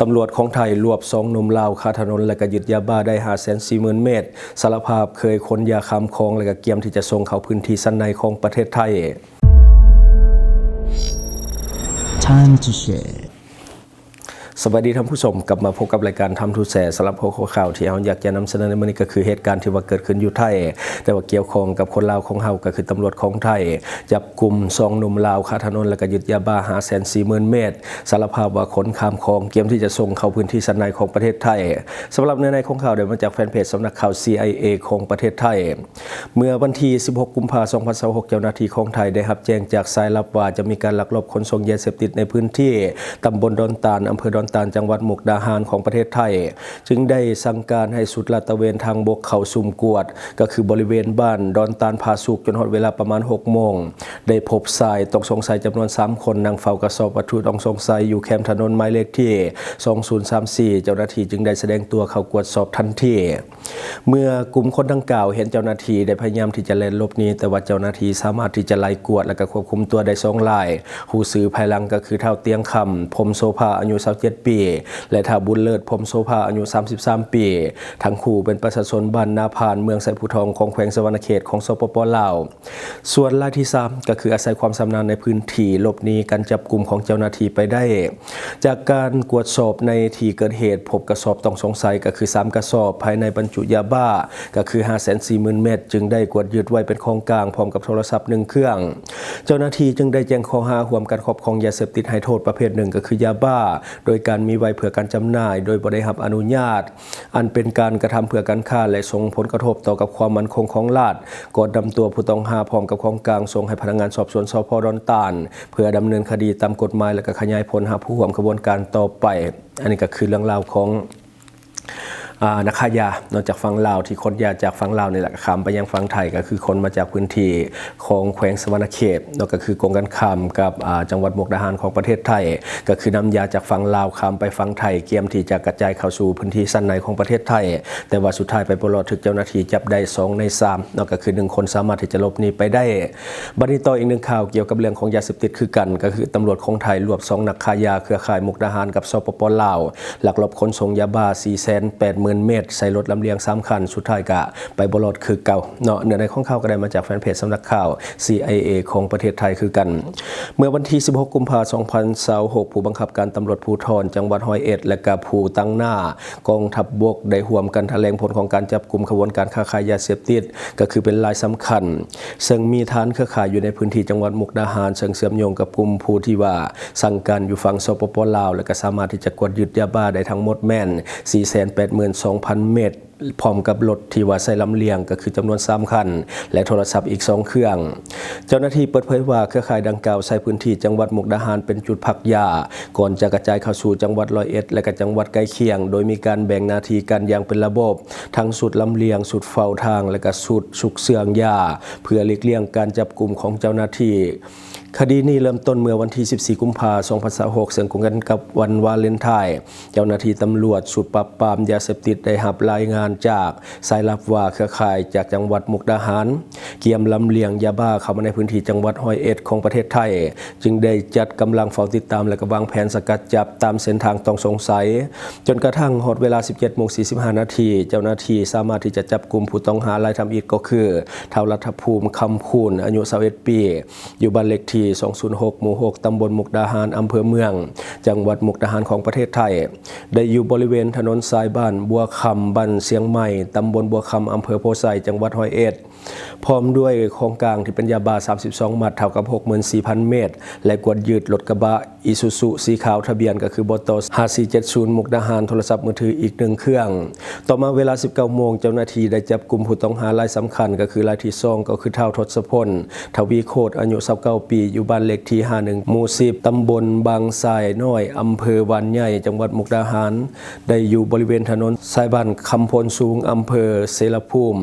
ຕຳຫຼວດຂອງໄທລວບສອງໜຸ່ມລາວຄາຖະໜົນ ແລະ ກະຍຶດຢາບ້າໄດ້ຫ້າແສນສີ່ໝື່ນເມັດ, ສາລະພາບເຄີຍຂົນຢາຂ້າມຂອງ ແລະ ກະກຽມທີ່ຈະສົ່ງເຂົ້າພື້ນທີ່ຊັ້ນໃນຂອງປະເທດໄທ. ສະບາຍດີທ່ານຜູ້ຊົມ, ກັບມາພົບກັບລາຍການ Time to Share ສຳລັບຫົວຂໍ້ຂ່າວທີ່ເຮົາຢາກຈະນຳສະເໜີໃນມື້ນີ້ ກໍຄືເຫດການທີ່ວ່າເກີດຂຶ້ນຢູ່ໄທ, ແຕ່ວ່າກ່ຽວຂ້ອງກັບຄົນລາວຂອງເຮົາ ກໍຄືຕຳຫຼວດຂອງໄທ ຈັບກຸມສອງໜຸ່ມລາວຄາຖະໜົນ ແລະ ກະຍຶດຢາບ້າຫ້າແສນສີ່ໝື່ນເມັດ, ສາລະພາບວ່າຂົນຂ້າມຂອງ ກຽມທີ່ຈະສົ່ງເຂົ້າພື້ນທີ່ຊັ້ນໃນຂອງປະເທດໄທ. ສຳລັບເນື້ອໃນຂອງຂ່າວໄດ້ມາຈາກແຟນເພຈສຳນັກຂ່າວ ຊີໄອເອ ຂອງປະເທດໄທ. ເມື່ອວັນທີສິບຫົກ ກຸມພາ ສອງພັນຊາວຫົກ ເຈົ້າໜ້າທີ່ຂອງໄທໄດ້ຮັບແຈ້ງຈາກສາຍລັບວ່າຈະມີການລັກລອບຂົນສົ່ງຢາເສບຕິດໃນພື້ນທີ່ຕຳບົນດອນຕານ ອຳເພີດອນຕານ ຈັງຫວັດມຸກດາຫານຂອງປະເທດໄທ, ຈຶ່ງໄດ້ສັ່ງການໃຫ້ຊຸດລາດຕະເວນທາງບົກເຂົ້າສຸມກວດ ກໍຄືບໍລິເວນບ້ານດອນຕານຜາສຸກ ຈົນຮອດເວລາປະມານຫົກໂມງ ໄດ້ພົບຊາຍຕ້ອງສົງໄສຈຳນວນສາມຄົນ ນັ່ງເຝົ້າກະສອບວັດຖຸຕ້ອງສົງໄສຢູ່ແຄມຖະໜົນໝາຍເລກທີສອງສູນສາມສີ່ ເຈົ້າໜ້າທີ່ຈຶ່ງໄດ້ສະແດງຕົວເຂົ້າກວດສອບທັນທີ. ເມື່ອກຸ່ມຄົນດັ່ງກ່າວເຫັນເຈົ້າໜ້າທີ່ໄດ້ພະຍາຍາມທີ່ຈະແລ່ນຫຼົບໜີ, ແຕ່ວ່າເຈົ້າໜ້າທີ່ສາມາດທີ່ຈະໄລ່ກວດ ແລະ ກະຄວບຄຸມຕົວໄດ້ສອງລາຍ. ຮູ້ຊື່ພາຍຫຼັງກໍຄືທ້າວ ຕຽງຄຳ ພົມໂສພາ ອາຍຸຊາວເຈັດປີ ແລະ ທ້າວ ບຸນເລີດ ພົມໂສພາ ອາຍຸສາມສິບສາມປີ. ທັງຄູ່ເປັນປະຊາຊົນບ້ານນາພານ ເມືອງໄຊພູທອງ ຂອງແຂວງສະຫວັນນະເຂດ ຂອງ ສປປ ລາວ. ສ່ວນລາຍທີສາມ ກໍຄືອາໄສຄວາມຊຳນານໃນພື້ນທີ່ ຫຼົບໜີການຈັບກຸມຂອງເຈົ້າໜ້າທີ່ໄປໄດ້. ຈາກການກວດສອບໃນທີ່ເກີດເຫດ ພົບກະສອບຕ້ອງສົງໄສກໍຄືສາມກະສອບ ພາຍໃນບັນຈຸຢາບ້າກໍຄືຫ້າແສນສີ່ໝື່ນເມັດ, ຈຶ່ງໄດ້ກວດຍຶດໄວ້ເປັນຂອງກາງ ພ້ອມກັບໂທລະສັບໜຶ່ງເຄື່ອງ. ເຈົ້າໜ້າທີ່ຈຶ່ງໄດ້ແຈ້ງຂໍ້ຫາຮ່ວມກັນຄອບຄອງຢາເສບຕິດໃຫ້ໂທດປະເພດໜຶ່ງ ກໍຄືຢາບ້າ ໂດຍການມີໄວ້ເພື່ອການຈຳໜ່າຍໂດຍບໍ່ໄດ້ຮັບອະນຸຍາດ, ອັນເປັນການກະທຳເພື່ອການຄ້າ ແລະ ສົ່ງຜົນກະທົບຕໍ່ກັບຄວາມໝັ້ນຄົງຂອງລັດ. ກໍນຳຕົວຜູ້ຕ້ອງຫາພ້ອມກັບຂອງກາງສົ່ງໃຫ້ພະນັກງານສອບສວນ ສພ ດອນຕານ ເພື່ອດຳເນີນຄະດີຕາມກົດໝາຍ ແລະ ກະຂະຫຍາຍຜົນຫາຜູ້ຮ່ວມຂະບວນການຕໍ່ໄປ. ອັນນີ້ກໍຄືເລື່ອງລາວຂອງ ອາ ນັກຄ້າຢາເນາະ ຈາກຝັ່ງລາວ ທີ່ຂົນຢາຈາກຝັ່ງລາວນີ້ແຫຼະ ຂ້າມໄປຍັງຝັ່ງໄທ ກໍຄືຂົນມາຈາກພື້ນທີ່ຂອງແຂວງສະຫວັນນະເຂດເນາະ ກໍຄືກົງກັນຂ້າມກັບ ອາ ຈັງຫວັດມຸກດາຫານຂອງປະເທດໄທ, ກໍຄືນຳຢາຈາກຝັ່ງລາວຂ້າມໄປຝັ່ງໄທ ກຽມທີ່ຈະກະຈາຍເຂົ້າສູ່ພື້ນທີ່ຊັ້ນໃນຂອງປະເທດໄທ. ແຕ່ວ່າສຸດທ້າຍໄປບໍ່ລອດ ຖືກເຈົ້າໜ້າທີ່ຈັບໄດ້ສອງໃນສາມເນາະ ກໍຄືໜຶ່ງຄົນສາມາດທີ່ຈະຫຼົບໜີໄປໄດ້. ບັດນີ້ຕໍ່ອີກໜຶ່ງຂ່າວກ່ຽວກັບເລື່ອງຂອງຢາເສບຕິດຄືກັນ ກໍຄືຕຳຫຼວດຂອງໄທລວບສອງນັກຄ້າຢາເຄືອຂ່າຍມຸກດາຫານກັບ ສປປ ລາວ ລັກລອບຂົນສົ່ງຢາບ້າສີ່ແສນແປດໝື່ນເມັດ ໃສ່ລົດລຳລຽງສາມຄັນ ສຸດທ້າຍກະໄປບໍ່ລອດຄືເກົ່າເນາະ. ເນື້ອໃນຂອງຂ່າວກໍໄດ້ມາຈາກແຟນເພຈສຳນັກຂ່າວ ຊີໄອເອ ຂອງປະເທດໄທຄືກັນ. ເມື່ອວັນທີສິບຫົກ ກຸມພາ ສອງພັນຊາວຫົກ ຜູ້ບັງຄັບການຕຳຫຼວດພູທອນຈັງຫວັດຮ້ອຍເອັດ ແລະ ກະຜູ້ຕາງໜ້າ ກອງທັບບົກໄດ້ຮ່ວມກັນຖະແຫຼງຜົນຂອງການຈັບກຸມຂະບວນການຄ້າຂາຍຢາເສບຕິດ ກໍຄືເປັນລາຍສຳຄັນ ເຊິ່ງມີຖານເຄືອຂ່າຍຢູ່ໃນພື້ນທີ່ຈັງຫວັດມຸກດາຫານ ເຊິ່ງເຊື່ອມໂຍງກັບກຸ່ມຜູ້ທີ່ວ່າສັ່ງການຢູ່ຝັ່ງ ສປປ ລາວ ແລະ ກໍສາມາດທີ່ຈະກວດຍຶດຢາບ້າໄດ້ທັງໝົດແມ່ນສີ່ແສນແປດໝື່ນສອງພັນເມັດ ພ້ອມກັບລົດທີ່ວ່າໃຊ້ລຳລຽງ ກໍຄືຈຳນວນສາມຄັນ ແລະ ໂທລະສັບອີກສອງເຄື່ອງ. ເຈົ້າໜ້າທີ່ເປີດເຜີຍວ່າ ເຄືອຂ່າຍດັ່ງກ່າວໃຊ້ພື້ນທີ່ຈັງຫວັດມຸກດາຫານເປັນຈຸດພັກຢາ ກ່ອນຈະກະຈາຍເຂົ້າສູ່ຈັງຫວັດຮ້ອຍເອັດ ແລະ ກະຈັງຫວັດໃກ້ຄຽງ ໂດຍມີການແບ່ງໜ້າທີ່ກັນຢ່າງເປັນລະບົບ ທັງຊຸດລຳລຽງ, ຊຸດເຝົ້າທາງ ແລະ ກະຊຸດຊຸກເຊື່ອງຢາ ເພື່ອຫຼີກລ່ຽງການຈັບກຸມຂອງເຈົ້າໜ້າທີ່. ຄະດີນີ້ເລີ່ມຕົ້ນເມື່ອວັນທີສິບສີ່ ກຸມພາ ສອງພັນຊາວຫົກ ເຊິ່ງກົງກັນກັບວັນວາເລນທາຍ. ເຈົ້າໜ້າທີ່ຕຳຫຼວດຊຸດປາບປາມຢາເສບຕິດໄດ້ຮັບລາຍງານຈາກສາຍລັບວ່າ ເຄືອຂ່າຍຈາກຈັງຫວັດມຸກດາຫານ ກຽມລຳລຽງຢາບ້າເຂົ້າມາໃນພື້ນທີ່ຈັງຫວັດຮ້ອຍເອັດຂອງປະເທດໄທ, ຈຶ່ງໄດ້ຈັດກຳລັງເຝົ້າຕິດຕາມ ແລະ ກໍວາງແຜນສະກັດຈັບຕາມເສັ້ນທາງຕ້ອງສົງໄສ. ຈົນກະທັ່ງຮອດເວລາສິບເຈັດໂມງສີ່ສິບຫ້ານາທີ, ເຈົ້າໜ້າທີ່ສາມາດທີ່ຈະຈັບກຸມຜູ້ຕ້ອງຫາລາຍທຳອິດ ກໍຄື ທ້າວ ລັດຖະພູມ ຄຳຄູນ ອາຍຸຊາວເອັດປີ ຢູ່ບ້ານເລກທີສອງສູນຫົກ ໝູ່ຫົກ ຕຳບົນມຸກດາຫານ ອຳເພີເມືອງ ຈັງຫວັດມຸກດາຫານຂອງປະເທດໄທ, ໄດ້ຢູ່ບໍລິເວນຖະໜົນສາຍບ້ານບົວຄຳ ບ້ານຊຽງໃໝ່ ຕຳບົນບົວຄຳ ອຳເພີໂພໄຊ ຈັງຫວັດຮ້ອຍເອັດ ພ້ອມດ້ວຍຂອງກາງທີ່ເປັນຢາບ້າສາມສິບສອງມັດ ເທົ່າກັບຫົກໝື່ນສີ່ພັນເມັດ ແລະ ກວດຍຶດລົດກະບະ ອີຊູຊູ ສີຂາວ ທະບຽນກໍຄື ບຕ ຫ້າສີ່ເຈັດສູນ ມຸກດາຫານ, ໂທລະສັບມືຖືອີກໜຶ່ງເຄື່ອງ. ຕໍ່ມາເວລາສິບເກົ້າໂມງ ເຈົ້າໜ້າທີ່ໄດ້ຈັບກຸມຜູ້ຕ້ອງຫາລາຍສຳຄັນ ກໍຄືລາຍທີສອງ ກໍຄື ທ້າວ ທົດສະພົນ ທະວີໂຄດ ອາຍຸຊາວເກົ້າປີ ຢູ່ບ້ານເລກທີຫ້າໜຶ່ງ ໝູ່ສິບ ຕຳບົນບາງຊາຍນ້ອຍ ອຳເພີວານໃຫຍ່ ຈັງຫວັດມຸກດາຫານ, ໄດ້ຢູ່ບໍລິເວນຖະໜົນສາຍບ້ານຄຳໂພນສູງ ອຳເພີເສລະພູມ,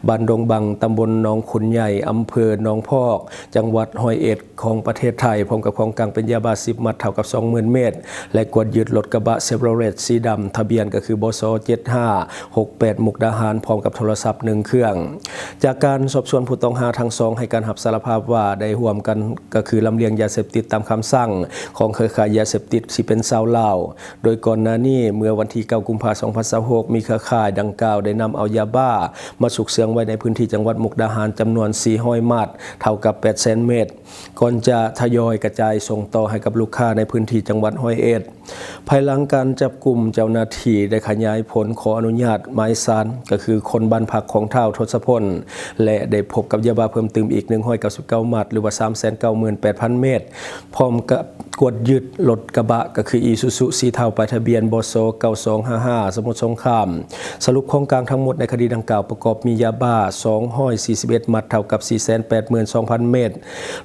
ບ້ານດົງບັງ, ຕ ຕຳບົນໜອງຂຸນໃຫຍ່ ອຳເພີໜອງພອກ ຈັງຫວັດຮ້ອຍເອັດ ຂອງປະເທດໄທ ພ້ອມກັບຂອງກາງເປັນຢາບ້າສິບມັດ ເທົ່າກັບສອງໝື່ນເມັດ ແລະ ກວດຍຶດລົດກະບະ Chevrolet ສີດຳ ທະບຽນກໍຄື ບສ ເຈັດຫ້າຫົກແປດ ມຸກດາຫານ ພ້ອມກັບໂທລະສັບໜຶ່ງເຄື່ອງ. ຈາກການສອບສວນ ຜູ້ຕ້ອງຫາທັງສອງໃຫ້ການຮັບສາລະພາບວ່າ ໄດ້ຮ່ວມກັນ ກໍຄືລຳລຽງຢາເສບຕິດຕາມຄຳສັ່ງຂອງເຄືອຂ່າຍຢາເສບຕິດທີ່ເປັນຊາວລາວ, ໂດຍກ່ອນໜ້ານີ້ ເມື່ອວັນທີເກົ້າ ກຸມພາ ສອງພັນຊາວຫົກ ມີເຄືອຂ່າຍດັ່ງກ່າວໄດ້ນຳເອົາຢາບ້າມາຊຸກເຊື່ອງໄວ້ໃນພື້ນທີ່ຈັງຫວັດມຸກດາຫານຈຳນວນສີ່ຮ້ອຍມັດ ເທົ່າກັບແປດແສນເມັດ ກ່ອນຈະທະຍອຍກະຈາຍສົ່ງຕໍ່ໃຫ້ກັບລູກຄ້າໃນພື້ນທີ່ຈັງຫວັດຮ້ອຍເອັດ. ພາຍຫຼັງການຈັບກຸມ, ເຈົ້າໜ້າທີ່ໄດ້ຂະຫຍາຍຜົນຂໍອະນຸຍາດໝາຍສານ ກໍຄືຄົ້ນບ້ານພັກຂອງທ້າວທົດສະພົນ ແລະ ໄດ້ພົບກັບຢາບ້າເພີ່ມຕື່ມອີກໜຶ່ງຮ້ອຍເກົ້າສິບເກົ້າມັດ ຫຼືວ່າສາມແສນເກົ້າໝື່ນແປດພັນເມັດ ພ້ອມກັບກວດຍຶດລົດກະບະ ກໍຄື Isuzu ສີເທົາ ປ້າຍທະບຽນ ບສ ເກົ້າສອງຫ້າຫ້າ ສະໝຸດສົງຄາມ. ສະຫຼຸບຂອງກາງທັງໝົດໃນຄະດີດັ່ງກ່າວປະກອບມີຢາບ້າສອງຮ້ອຍສີ່ສິບເອັດມັດ ເທົ່າກັບສີ່ແສນແປດໝື່ນສອງພັນເມັດ,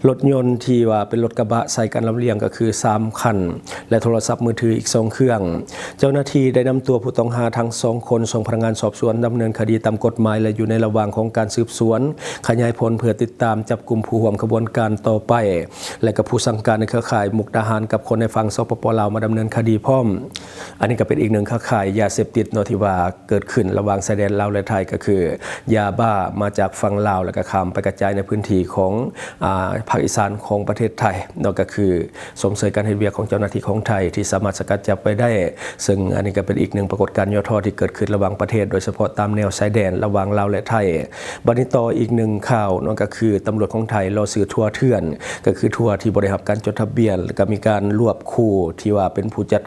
ລົດຍົນທີ່ວ່າເປັນລົດກະບະໃຊ້ການລຳລຽງກໍຄືສາມຄັນ ແລະ ໂທລະສັບມືຖືອີກສອງເຄື່ອງ. ເຈົ້າໜ້າທີ່ໄດ້ນຳຕົວຜູ້ຕ້ອງຫາທັງສອງຄົນສົ່ງພະນັກງານສອບສວນດຳເນີນຄະດີຕາມກົດໝາຍ ແລະ ຢູ່ໃນລະຫວ່າງຂອງການສືບສວນຂະຫຍາຍຜົນເພື່ອຕິດຕາມຈັບກຸມຜູ້ຮ່ວມຂະບວນການຕໍ່ໄປ ແລະ ກໍຜູ້ສັ່ງການໃນເຄືອຂ່າຍມຸກດາຫານກັບຄົນໃນຝັ່ງ ສປປ ລາວ ມາດຳເນີນຄະດີພ້ອມ. ອັນນີ້ກໍເປັນອີກໜຶ່ງເຄືອຂ່າຍຢາເສບຕິດເນາະ ທີ່ວ່າເກີດຂຶ້ນລະຫວ່າງຊາຍແດນລາວ ແລະ ໄທ ກໍຄືຢາບ້າມາຈາກຝັ່ງລາວ ແລ້ວກໍຂ້າມໄປກະຈາຍໃນພື້ນທີ່ຂອງ ອາ ພາກອີສານຂອງປະເທດໄທເນາະ ກໍຄື ຊົມເຊີຍການເຮັດວຽກຂອງເຈົ້າໜ້າທີ່ຂອງໄທທີ່ສາມາດສະກັດຈັບໄວ້ໄດ້, ເຊິ່ງອັນນີ້ກໍເປັນອີກໜຶ່ງປາກົດການຫຍໍ້ທໍ້ທີ່ເກີດຂຶ້ນລະຫວ່າງປະເທດ, ໂດຍສະເພາະຕາມແນວຊາຍແດນລະຫວ່າງລາວ ແລະ ໄທ. ບັດນີ້ຕໍ່ອີກໜຶ່ງຂ່າວເນາະ, ກໍຄືຕຳຫຼວດຂອງໄທລໍຊື້ທົ່ວເຖື່ອນ, ກໍຄືທົ່ວທີ່ບໍ່ໄດ້ຮັບການຈົດທະບຽນ, ແລ້ວກໍມີການລວບຄູ່ທີ່ວ່າເປັນຜູ້ຈັດ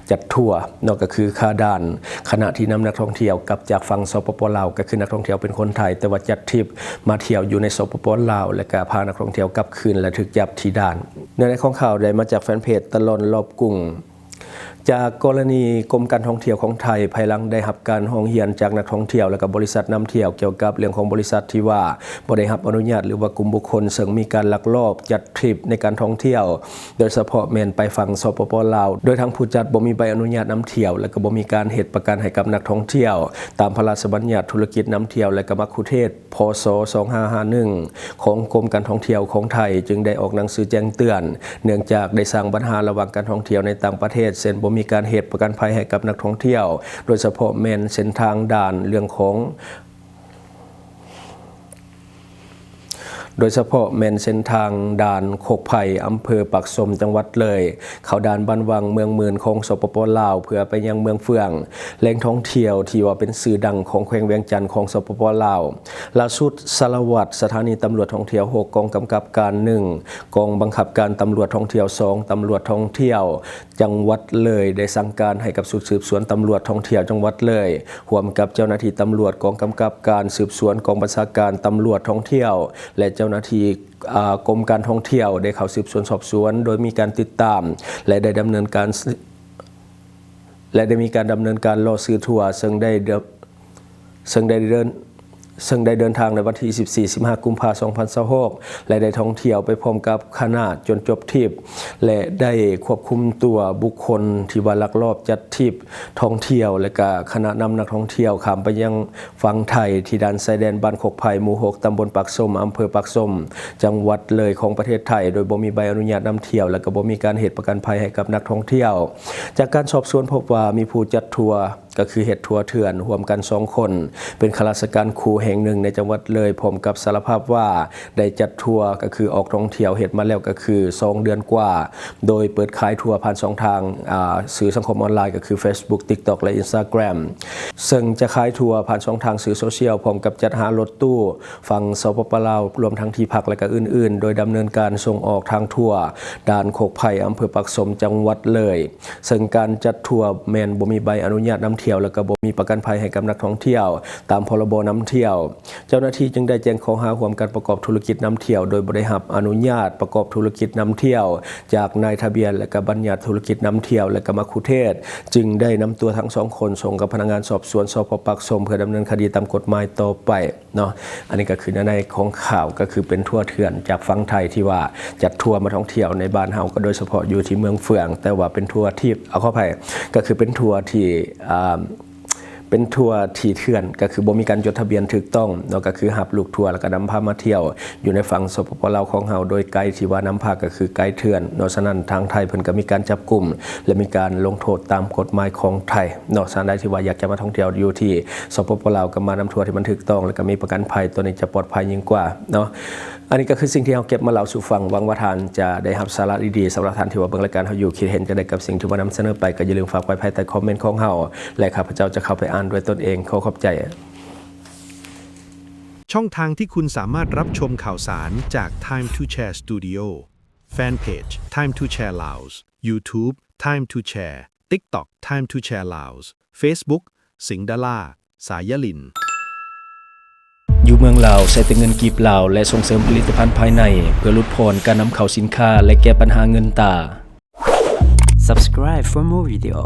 ຈັດທົວເນາະ ກໍຄືຄາດ່ານ, ຂະນະທີ່ນຳນັກທ່ອງທ່ຽວກັບຈາກຝັ່ງ ສປປ ລາວ, ກໍຄືນັກທ່ອງທ່ຽວເປັນຄົນໄທ, ແຕ່ວ່າຈັດທຣິບມາທ່ຽວຢູ່ໃນ ສປປ ລາວ ແລ້ວກໍພານັກທ່ອງທ່ຽວກັບຄືນ ແລະ ຖືກຈັບທີ່ດ່ານ. ເນື້ອໃນຂອງຂ່າວໄດ້ມາຈາກແຟນເພຈຕະຫຼອນລອບກຸງ. ຈາກກໍລະນີກົມການທ່ອງທ່ຽວຂອງໄທ ພາຍຫຼັງໄດ້ຮັບການຮ້ອງຮຽນຈາກນັກທ່ອງທ່ຽວ ແລະ ກໍບໍລິສັດນຳທ່ຽວ ກ່ຽວກັບເລື່ອງຂອງບໍລິສັດທີ່ວ່າບໍ່ໄດ້ຮັບອະນຸຍາດ ຫຼືວ່າກຸ່ມບຸກຄົນເຊິ່ງມີການລັກລອບຈັດ ທຣິບໃນການທ່ອງທ່ຽວ, ໂດຍສະເພາະແມ່ນໄປຝັ່ງ ສປປ ລາວ, ໂດຍທາງຜູ້ຈັດບໍ່ມີໃບອະນຸຍາດນຳທ່ຽວ ແລະ ກໍບໍ່ມີການເຮັດປະກັນໃຫ້ກັບນັກທ່ອງທ່ຽວ ຕາມພະລາຊະບັນຍັດທຸລະກິດນຳທ່ຽວ ແລະ ກໍມັກຄຸເທດ ພສ ສອງຫ້າຫ້າໜຶ່ງ ຂອງກົມການທ່ອງທ່ຽວຂອງໄທ ຈຶ່ງໄດ້ອອກໜັງສືແຈ້ງເຕືອນ ເນື່ອງຈາກໄດ້ສ້າງບັນຫາລະຫວ່າງການທ່ອງທ່ຽວໃນຕ່າງປະເທດ ເຊັ່ນ ບໍ່ມີການເຮັດປະກັນໄພໃຫ້ກັບນັກທ່ອງທ່ຽວ, ໂດຍສະເພາະແມ່ນເສັ້ນທາງດ່ານເລື່ອງຂອງ ໂດຍສະເພາະແມ່ນເສັ້ນທາງດ່ານໂຄກໄຜ່ ອຳເພີປາກຊົມ ຈັງຫວັດເລີຍ, ເຂົ້າດ່ານບ້ານວັງ ເມືອງໝື່ນ ຂອງ ສປປ ລາວ ເພື່ອໄປຍັງເມືອງເຟືອງ, ແຫຼ່ງທ່ອງທ່ຽວທີ່ວ່າເປັນຊື່ດັງຂອງແຂວງວຽງຈັນ ຂອງ ສປປ ລາວ. ລ່າສຸດ, ສາລະວັດສະຖານີຕຳຫຼວດທ່ອງທ່ຽວຫົກ ກອງກຳກັບການໜຶ່ງ ກອງບັງຄັບການຕຳຫຼວດທ່ອງທ່ຽວສອງ ຕຳຫຼວດທ່ອງທ່ຽວ ຈັງຫວັດເລີຍ ໄດ້ສັ່ງການໃຫ້ກັບຊຸດສືບສວນຕຳຫຼວດທ່ອງທ່ຽວຈັງຫວັດເລີຍ ຮ່ວມກັບເຈົ້າໜ້າທີ່ຕຳຫຼວດກອງກຳກັບການສືບສວນກອງບັນຊາການຕຳຫຼວດທ່ອງທ່ຽວ ແລະ ເຈົ້າໜ້າທີ່ ອາ ກົມການທ່ອງທ່ຽວ ໄດ້ເຂົ້າສືບສວນສອບສວນ ໂດຍມີການຕິດຕາມ ແລະ ໄດ້ດຳເນີນການ ແລະ ໄດ້ມີການດຳເນີນການລໍຊື້ທົວ ເຊິ່ງໄດ້ ເຊິ່ງໄດ້ເດີນ ເຊິ່ງໄດ້ເດີນທາງໃນວັນທີສິບສີ່ ສິບຫ້າ ກຸມພາ ສອງພັນຊາວຫົກ ແລະ ໄດ້ທ່ອງທ່ຽວໄປພ້ອມກັບຄະນະຈົນຈົບທຣິບ ແລະ ໄດ້ຄວບຄຸມຕົວບຸກຄົນທີ່ວ່າລັກລອບຈັດທຣິບທ່ອງທ່ຽວ ແລະ ກະຄະນະນຳນັກທ່ອງທ່ຽວຂ້າມໄປຍັງຝັ່ງໄທ ທີ່ດ່ານຊາຍແດນບ້ານໂຄກໄຜ່ ໝູ່ຫົກ ຕຳບົນປາກຊົມ ອຳເພີປາກຊົມ ຈັງຫວັດເລີຍ ຂອງປະເທດໄທ ໂດຍບໍ່ມີໃບອະນຸຍາດນຳທ່ຽວ ແລະ ກະບໍ່ມີການເຮັດປະກັນໄພໃຫ້ກັບນັກທ່ອງທ່ຽວ. ຈາກການສອບສວນພົບວ່າມີຜູ້ຈັດທົວ ກໍຄືເຮັດທົວເຖື່ອນຮ່ວມກັນສອງຄົນ ເປັນຂ້າລາຊະການຄູແຫ່ງໜຶ່ງໃນຈັງຫວັດເລີຍ ພ້ອມກັບສາລະພາບວ່າໄດ້ຈັດທົວ ກໍຄືອອກທ່ອງທ່ຽວເຮັດມາແລ້ວກໍຄືສອງເດືອນກວ່າ ໂດຍເປີດຂາຍທົວຜ່ານຊ່ອງທາງ ອາ ສື່ສັງຄົມອອນລາຍ ກໍຄື Facebook TikTok ແລະ Instagram ເຊິ່ງຈະຂາຍທົວຜ່ານຊ່ອງທາງສື່ໂຊຊຽວ ພ້ອມກັບຈັດຫາລົດຕູ້ຝັ່ງ ສປປ ລາວ ລວມທັງທີ່ພັກ ແລະ ກະອື່ນໆ ໂດຍດຳເນີນການສົ່ງອອກທາງທົ່ວດ່ານໂຄກໄຜ່ ອຳເພີປາກຊົມ ຈັງຫວັດເລີຍ. ເຊິ່ງການຈັດທົວແມ່ນບໍ່ມີໃບອະນຸຍາດນຳທ່ຽວ ແລະ ກໍບໍ່ມີປະກັນໄພໃຫ້ກັບນັກທ່ອງທ່ຽວຕາມ ພລບ ນຳທ່ຽວ. ເຈົ້າໜ້າທີ່ຈຶ່ງໄດ້ແຈ້ງຂໍ້ຫາຮ່ວມກັນປະກອບທຸລະກິດນຳທ່ຽວ ໂດຍບໍ່ໄດ້ຮັບອະນຸຍາດປະກອບທຸລະກິດນຳທ່ຽວຈາກນາຍທະບຽນ ແລະ ກໍບັນຍັດທຸລະກິດນຳທ່ຽວ ແລະ ກໍມັກຄຸເທດ, ຈຶ່ງໄດ້ນຳຕົວທັງສອງຄົນສົ່ງກັບພະນັກງານສອບສວນ ສພ ປາກຊົມ ເພື່ອດຳເນີນຄະດີຕາມກົດໝາຍຕໍ່ໄປ. ເນາະ ອັນນີ້ກໍຄືເນື້ອໃນຂອງຂ່າວ ກໍຄືເປັນທົວເຖື່ອນຈາກຝັ່ງໄທທີ່ວ່າຈັດທົວມາທ່ອງທ່ຽວໃນບ້ານເຮົາ ກໍໂດຍສະເພາະຢູ່ທີ່ເມືອງເຟືອງ ແຕ່ວ່າເປັນທົວທີ່ ເອົາ ຂໍອະໄພ ກໍຄືເປັນທົວທີ່ ອ່າ ເປັນທົວທີ່ເຖື່ອນ ກໍຄືບໍ່ມີການຈົດທະບຽນຖືກຕ້ອງເນາະ ກໍຄືຮັບລູກທົວແລ້ວກໍນຳພາມາທ່ຽວຢູ່ໃນຝັ່ງ ສປປ ລາວ ຂອງເຮົາ ໂດຍໄກທີ່ວ່ານຳພາກໍຄືໄກເຖື່ອນເນາະ. ສະນັ້ນ ທາງໄທເພິ່ນກໍມີການຈັບກຸມ ແລະ ມີການລົງໂທດຕາມກົດໝາຍຂອງໄທເນາະ. ທ່ານໃດທີ່ວ່າຢາກຈະມາທ່ອງທ່ຽວຢູ່ທີ່ ສປປ ລາວ ກໍມານຳທົວທີ່ມັນຖືກຕ້ອງ ແລ້ວກໍມີປະກັນໄພ ຕົວນີ້ຈະປອດໄພຍິ່ງກວ່າເນາະ. ອັນນີ້ກໍຄືສິ່ງທີ່ເຮົາເກັບມາເລົ່າສູ່ຟັງ. ຫວັງວ່າທ່ານຈະໄດ້ຮັບສາລະດີໆ. ສຳລັບທ່ານທີ່ວ່າເບິ່ງລາຍການເຮົາຢູ່ ຄິດເຫັນຈັ່ງໃດກັບສິ່ງທີ່ວ່ານຳສະເໜີໄປ ກໍຢ່າລືມຝາກໄວ້ພາຍໃຕ້ຄອມເມັນຂອງເຮົາ ແລະ ຂ້າພະເຈົ້າຈະເຂົ້າໄປອ່ານດ້ວຍຕົນເອງ. ຂໍຂອບໃຈ. ช่องทางที่คุณสามารถรับชมข่าวสารจาก Time to Share Studio แฟนเพจ Time to Share Laos YouTube Time to Share TikTok Time to Share Laos Facebook สิงห์ดารา สายลิน ຢູ່ເມືອງລາວ ໃຊ້ແຕ່ເງິນກີບລາວ ແລະ ສົ່ງເສີມຜະລິດຕະພັນພາຍໃນ ເພື່ອຫຼຸດຜ່ອນການນຳເຂົ້າສິນຄ້າ ແລະ ແກ້ບັນຫາເງິນຕາ. Subscribe for more video.